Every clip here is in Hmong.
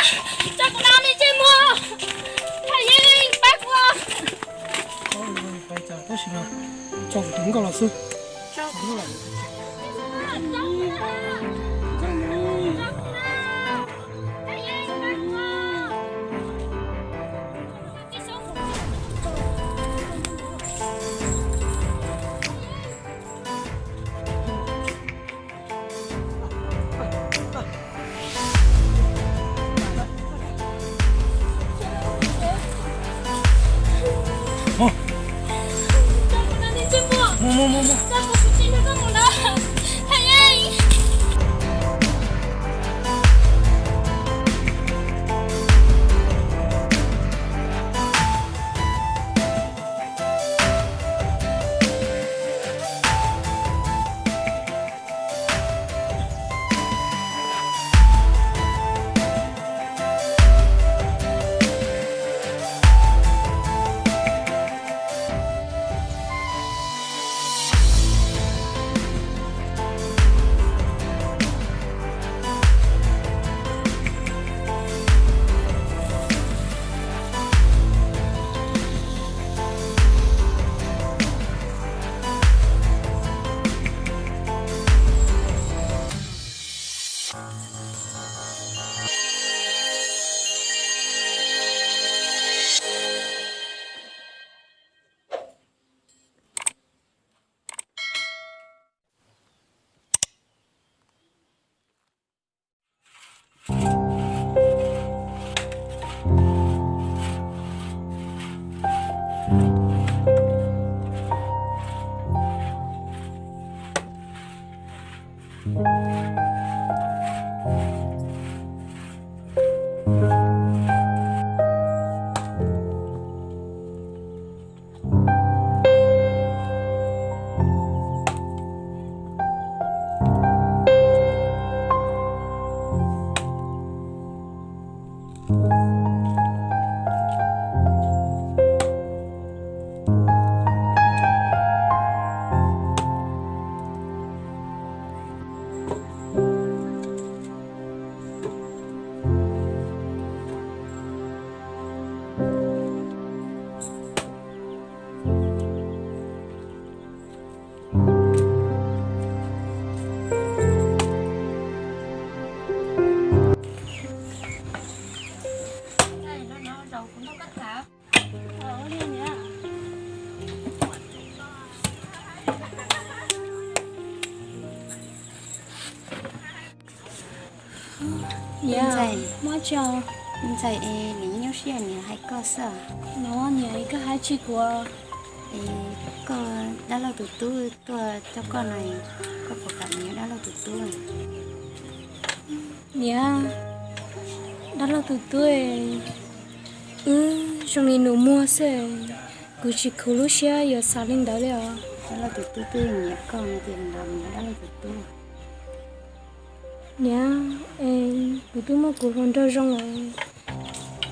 Tso kuv no, nej ntsej muag, thaj yeeb, pab kuv. Tab sis no tso kuv tus nkauj los xwb. Niam, muab tso. Ntxawm, es niam nyuaj siab niam hais koj xwb. No niam, koj hais tsis kuv. Es koj dab laug tus tub tuaj coj koj no, koj puas kam niam dab laug tus tub? Niam, dab laug tus tub, wb zoo li nus muag xwb, kuv tsis khuv lub siab yuav xav li ntawd li os. Dab laug tus tub twb nyiam koj no ces los niam dab laug tus tub. Niam, es kuv twb muaj kuv hluas nraug zoo lawm,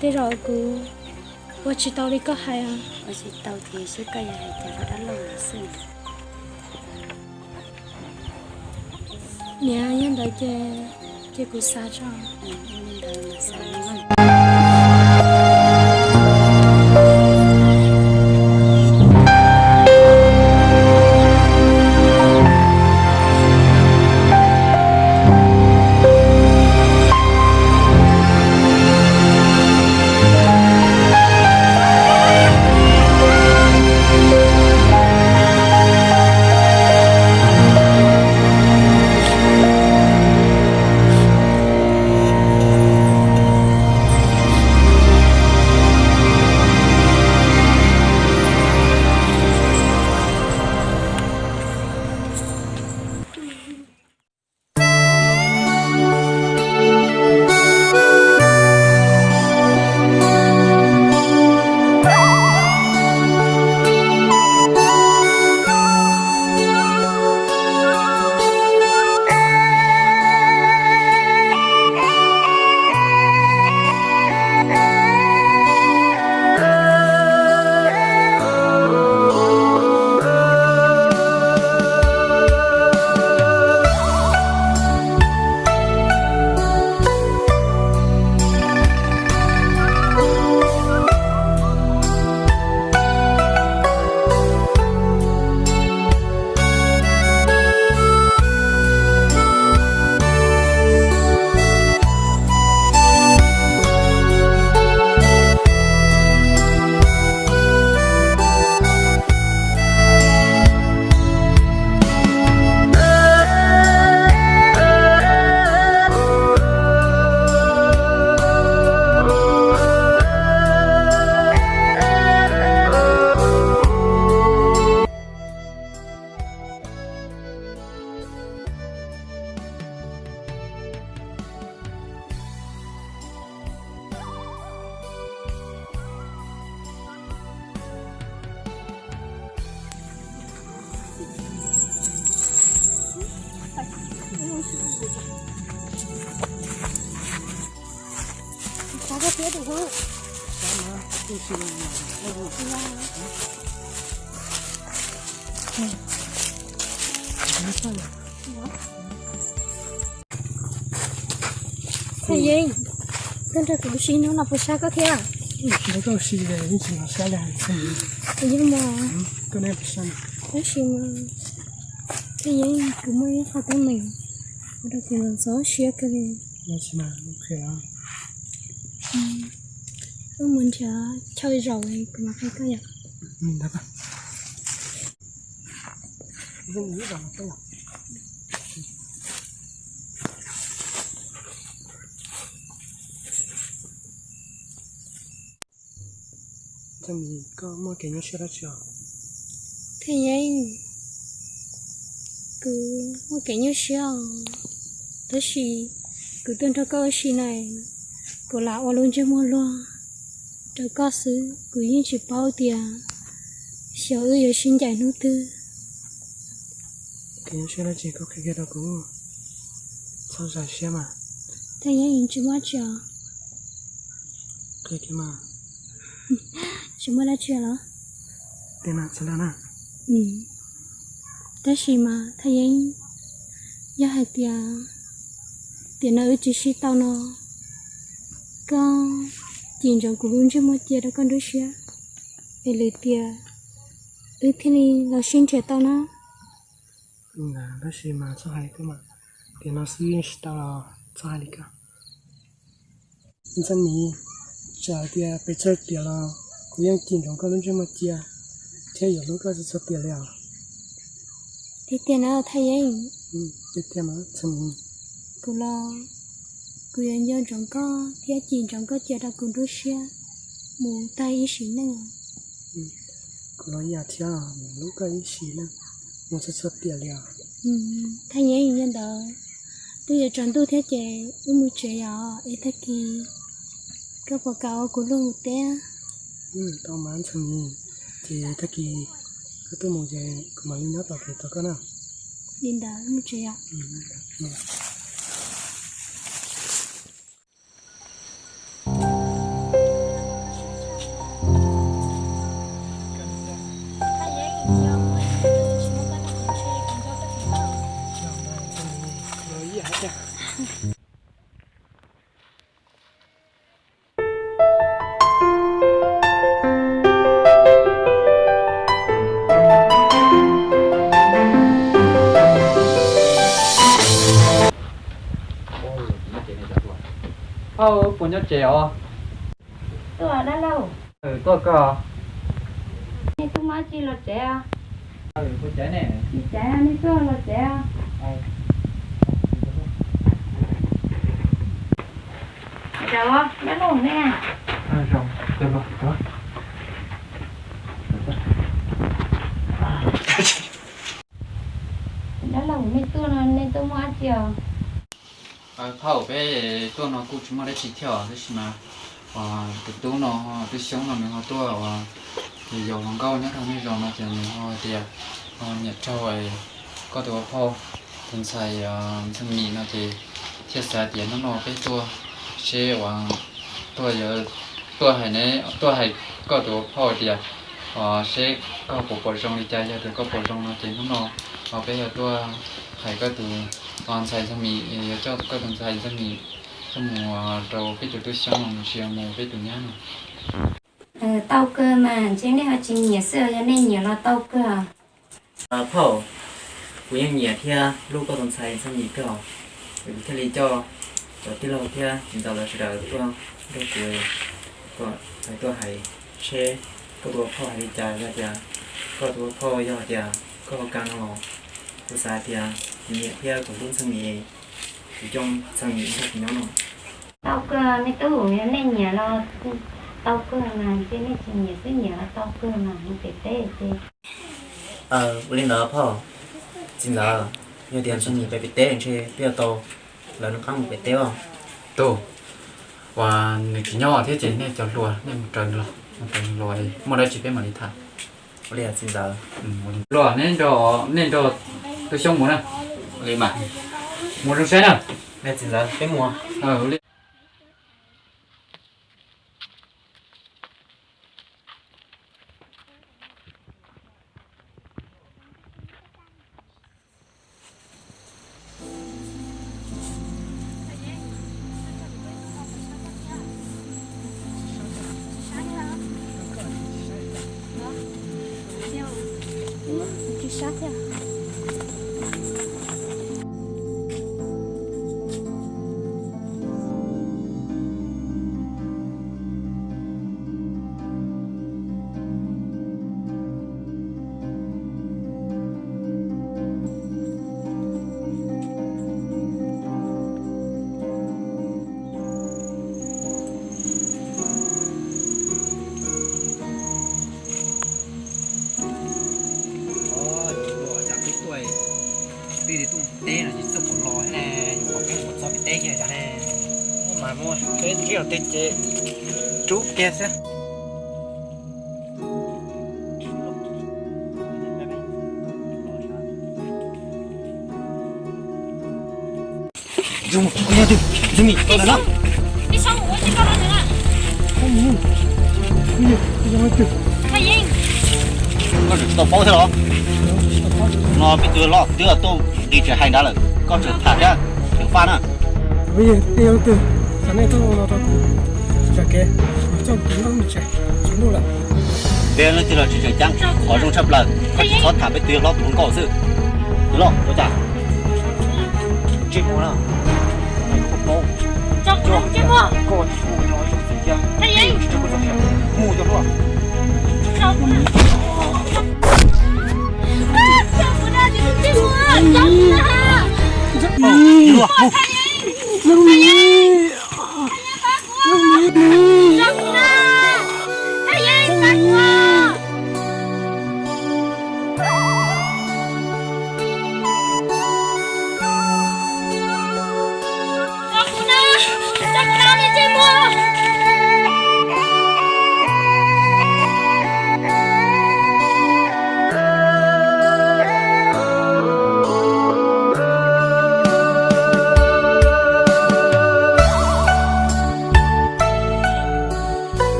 tej zaum kuv ua tsis tau li koj hais. Ua tsis tau ces seb koj yuav hais cas rau dab laug lawm xwb. Niam, yog ntawd ces, ces kuv xav tso. Thaj Yeeb, koj nrog kuv ua si hnub no puas sab koj thiab? Nrog koj ua si yeej tsis hnov sab li. Yeej mas, tab sis mas Thaj Yeeb, kuv muaj ib qho teeb meem ua rau kuv ntxhov siab kawg li. Wb mus nrhiav chaw zaum kuv mam qhia koj yom. Koj muaj kev nyuaj siab dab tsi os? Thaj Yeeb, kuv muaj kev nyuaj siab os, tab sis kuv tuaj nrog koj ua si na, kuv lam ua lub ntsej muag luag rau koj xwb, kuv yeej tsis paub tias xyov wb yuav sib ncaim hnub twg. Kev nyuaj siab dab tsi koj qhia kiag rau kuv, txhob zais siab mas. Thaj Yeeb, tsis muaj dab tsi os. Qhia kiag mas. Tsis muaj dab tsi los? Tiag na, txhob dag na. Tab sis mas Thaj Yeeb, yog hais tias tiam no wb tsis sib tau no, koj cim ntsoov kuv lub ntsej muag cia rau koj nruab siab, es lwm tiam wb thiaj li los sib nrhiav tau na. Tab sis mas txhob hais koj mas, tiam no xwb yeej tsis tau los txhob hais li koj. Ntxhab Mim, txawm hais tias pes tsawg tiam los kuv yeej cim ntsoov koj lub ntsej muag cia thiab yuav hlub koj txhua txhua tiam li os. Tiag tiag na Thaj Yeeb? Tiag tiag mas Ntxhab Mim. Kuv los kuv yuav nco ntsoov koj thiab cim ntsoov koj cia rau kuv nruab siab mus tag ib sim neej. Kuv los ib yam thiab, mus hlub koj ib sim neej mus txhua txhua tiam li os. Thaj Yeeb, yog ntawd twb yuav tsaus ntuj thiab ces wb mus tsev yom, es tag kis koj puas kam ua kuv luag mus teb? Tau mas Ntxhab Mim, ces tag kis koj tuaj mus ces kuv mam li nyob tom kev tos koj na. Li ntawd wb mus tsev yom. Phauj, puas nyob tsev os? Tuaj dab laug. Tuaj koj. Nej tuaj muaj dab tsi los tsev os? Puas tsev ne? Tsis tsev, nej tuaj los tsev os. Zaum dab laug nej. Dab laug, nej tuaj no nej tuaj muaj dab tsi os? Phauj, peb tuaj no kuj tsis muaj dab tsi thiab os, tab sis mas tus tub no, tub Xyoob no nws ho tuaj ua yos hluas nkauj nyob rau nej zos no ces nws ho tias nyiam raug koj tus ua phauj tus ntxhais Ntxhee Mim no ces thiaj xav tias hnub no peb tuaj seb ua tuaj, tuaj hais, tuaj hais koj tus ua phauj tias seb koj puas pom zoo li cas. Yog tias koj pom zoo no ces hnub no peb yog tuaj hais koj tus ntxhais Ntxhee Mim, yog coj koj tus ntxhais Ntxhee Mim coj mus rau peb tus tub Xyoob no mus, tsis yog mus peb tus nyab no. Tau kawg mas, ntshe nej ho tsis nyiam xwb, yog nej nyiam los tau kawg. Phauj, kuv yeej nyiam thiab hlub koj tus ntxhais Ntxhee Mim kawg, kuv thiaj li coj cov tij laug thiab txiv ntxawm lawv sawv daws tuaj nrog kuv kom tuaj hais seb koj tus ua phauj hais li cas. Yog tias koj tus ua phauj yog tias koj ho kam no los kuv xav tias kuv nyiam thiab kuv hlub Ntxhee Mim, kuv coj Ntxhee Mim nrog kuv nyob no. Tau kawg me tub, yog nej nyiam los tau kawg mas, ntshe nej tsis nyiam xwb, nyiam los tau kawg mas, mus pem teb ces. Ua li ntawd phauj, txiv ntxawm, yog tias Ntxhee Mim pem pem teb ntshe peb yuav tau lawv nws qab mus pem teb os. Tub, uas nws tsis nyob thiab ces nej cov hluas nej mus raws nws los, mus raws nws los, muaj dab tsi peb mam li tham. Ua li txiv ntxawm. Los nej nrog, nej nrog tub Xyoob mus na. Ua li mas. Mus zoo saib na. Txiv ntxawm, peb mus. Ua li. Twb tuaj teb no tsis txawj pom los thiab ne, yuav pom keeb pom txog pem teb kiag cas ne. Mas muaj peb ntsib los tej ces rub kiag xwb. Koj tseem tsis tau paub thiab los? No peb tus loj twb tuaj nqis tsev hais nrad lawm, koj tseem tham thiab tseem faj na. Peb leej twg los tsis tseem ceeb, qhov zoo tshaj plaws koj tsis txhob tham peb tus hlob tus hluas nkauj xwb. Tus loj ua cas? Ntsej muag na. Mus cov hluas.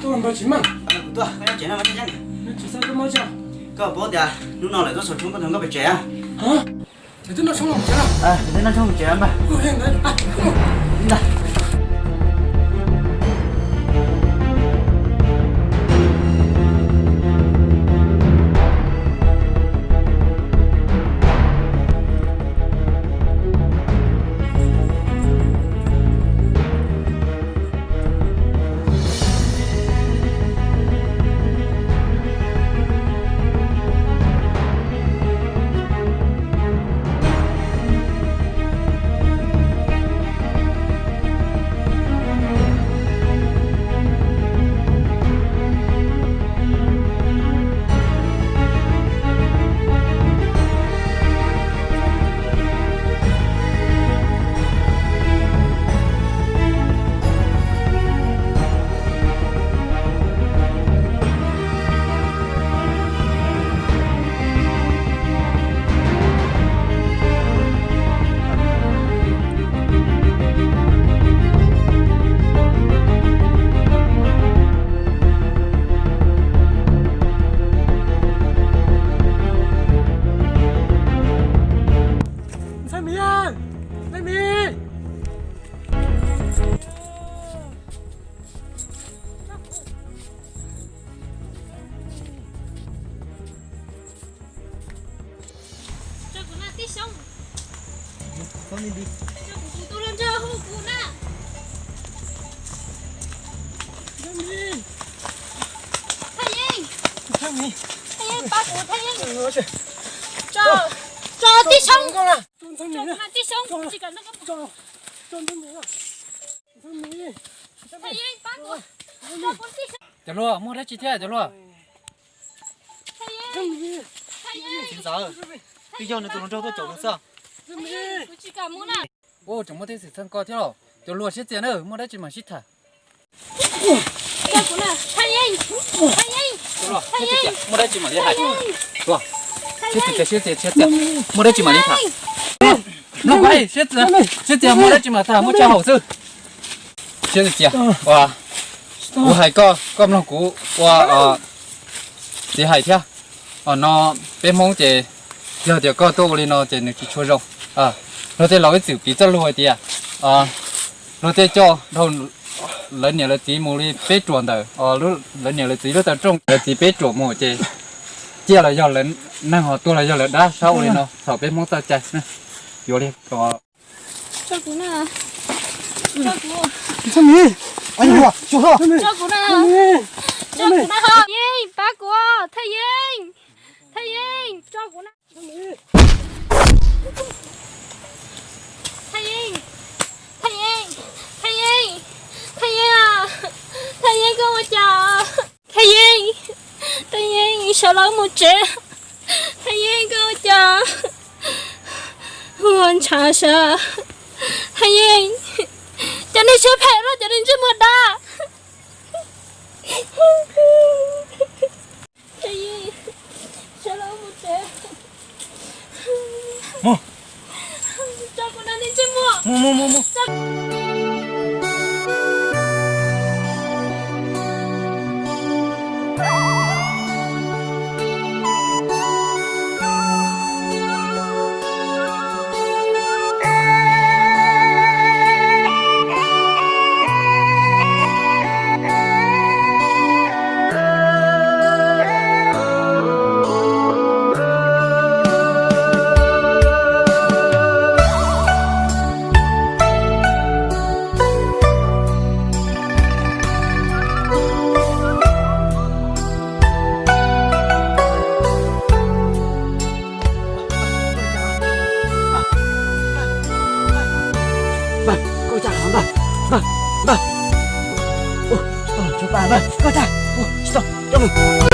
Tuaj npawg Tsis Meej. Kuv tuaj, koj nyob tsev no los? Tsis xav koj mob tso. Koj paub tias hnub no lawv tuaj xaus tshoob koj tau nkoj pes tsev a? Lawv twb noj tshoob los tsev los? Lawv twb noj tshoob tsev mas. Ntxhais Mim, Ntxhais Mim. Tso kuv na, tib xyoo. Tso kuv, kuv tus hluas nraug hu kuv na. Thaj Yeej, Thaj Yeej, pab kuv, Thaj Yeej. Tso, tso tib xyoob, tso tib xyoob, tsis kam. Thaj Yeej, pab kuv, tso kuv tib xyoob. Cov hluas, muaj dab tsi thiab cov hluas? Txiv ntxawm, twb yog nws tus hluas nraug tuaj caum nws xwb. Ua tseem muaj teeb xwm txog koj thiab los? Cov hluas siab txias na, muaj dab tsi mam sib tham. Muaj dab tsi mam li hais. Siab txias, siab txias, muaj dab tsi mam li tham. Mloog, siab txias, siab txias, muaj dab tsi mam tham, muaj tshaj hauv xwb. Siab txias, ua, kuv hais koj, koj mloog kuv ua txiv hais thiab. Os, no peb Hmoob ces yog tias koj tuaj ua li no ces nws tsis tshua zoo. Luag tej laus ib txwm piv txoj lus hais tias luag tej coj dhau lawv niam lawv txiv mus li peb ruam ntawm lawv niam lawv txiv lub taw rooj, lawv txiv peb ruam mus ces ciaj los yog lawv neeg, ho tuag los yog lawv dab, sab ua li no txhaum peb Hmoob txoj cai. Yuav li Yeej, pab kuv, Thaj Yeej, tso kuv na. Thaj Yeej, Thaj Yeej, Thaj Yeej, Thaj Yeej, Thaj Yeej, Thaj Yeej, koj ua cas? Thaj Yeej, Thaj Yeej, sawv los mus tsev. Thaj Yeej, koj ua cas? Ua ntshav sawv. Thaj Yeej, cov neeg siab phem los cov neeg ntsej muag dab. Thaj Yeej, sawv los mus tsev. Tso kuv na, nej ntsej muag. Npawg, koj ua cas los npawg? Npawg, npawg. Ua, tsis tau los tsuag npawg, npawg, koj ua cas? Ua, tsis tau, coj mus.